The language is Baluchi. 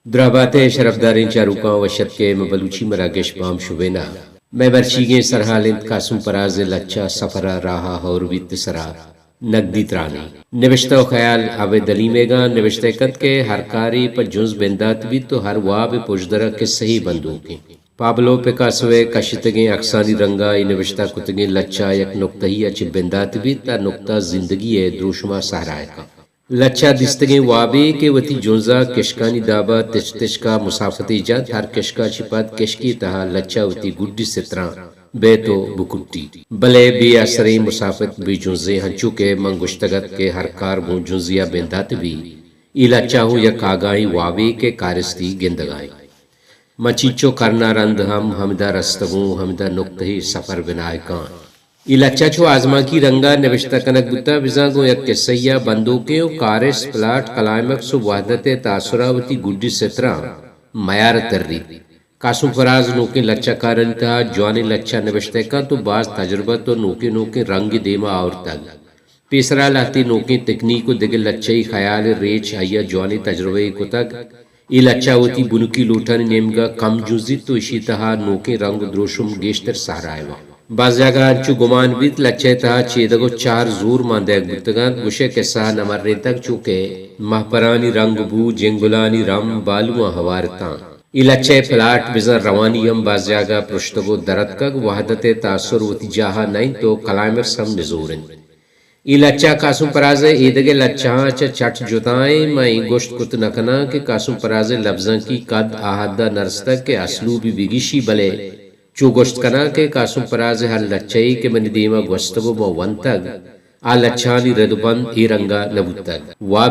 دراہ بات ئے شرپداریں چاروکاں، وش اتک ئے مں بلوچی مراگش بام شبین ءَ۔ مئے مرچیگیں سرھال اِنت قاسم پراز ءِ لچہ سفر ءَ راہ ءَ ھور بیت سرا نگدی ترانی۔ نبشتہ ءُ خیال عابد علی میگاں۔ نبشتہ کنت کہ ھر کارے پہ جنز بندات بیت ءُ ھر واب ءِ پژدر ءَ کسہے بندوک اِنت۔ پابلو پکاسو ءِ کشتگیں اکسانی رنگ ءَ اے نبشتہ کتگیں لچہ یک نکتہ یے ءَ چہ بندات بیت، آ نکتہ زندگی ءِ دروشم ءَ سہرا ءَ کنت۔ لچہ دیستگیں وابے کہ وتی جنز ءَ کشکانی داب ءَ تچک تچک ءَ مسافتے جنت، ھر کشک ءَ چہ پد کشکے تہا لچہ وتی گڈی ستراں بیت ءُ بکٹیت۔ بلے بے آسریں مسافت، بے جنزیں، ھنچو کہ من گوشتگ اَت کہ ھر کار گوں جنزے ءَ بندات بی، اے لچہ ھوں یک آگاھیں وابے کہ کارستی گندگ ءَ اِنت۔ من چینچو کرن ءَ رند ھم ھمدا رستگ اوں، ھمدا نکتہ ءِ سفر بنا ءَ کاں۔ اے لچہ چو آزمانکی رنگ ءَ نبشتہ کنگ بوتہ، بزاں گوں یک کسہ یے ءَ بندوکیں ءُ کارست، پلاٹ، کلائمکس ءُ وھدت ءِ تاثر ءَ وتی گڈی ستراں میار ءَ تریت۔ قاسم فراز نوکیں لچہ کارانی تہا جوانیں لچہ نبشتہ کنت ءُ باز تجربت ءُ نوکیں نوکیں رنگ دیم ءَ آورتگ۔ پیسرا لھتے نوکیں تکنیک ءُ دگہ لچہی خیال ءِ ریچ آئی ءَ جوانیں تجربہ یے کتگ۔ اے لچہ وتی بنکی لوٹانی نیمگ ءَ کم جنزیت ءُ ایشی تہا نوکیں رنگ ءُ دروشم گیشتر سہرا ءَ بنت۔ باز جاگہ انچو گمان بیت لچہ ءِ تہا چیدگ ءُ چار زور مان دئیگ بوتگ اَنت، گوشئے کسہ ءَ نہ مرینتگ، چو کہ مھپرانی رنگ بو، جنگلانی رم، بالواں ھوار اتاں۔ اے لچہ ءِ پلاٹ بزاں روانی ھم باز جاگہ پرشتگ ءُ در اتکگ، وھدت ءِ تاثر وتی جاہ ءَ نہ اِنت ءُ کلائمکس ھم نزور اِنت۔ اے لچہ قاسم پراز ءِ ایدگہ لچہاں چہ چٹ جتا ایں۔ من اے گوشت کت نہ کناں کہ قاسم پراز ءِ لبزانکی قد آ حد ءَ نہ رستگ کہ اسلوبی بگیشی، بلے چو گوشت کناں کہ قاسم پراز ءِ ھر لچہ یے کہ منی دیم ءَ گوستگ ءُ من ونتگ، آ لچہانی رد ءُ بند اے رنگ ءَ نہ بوتگ۔ واب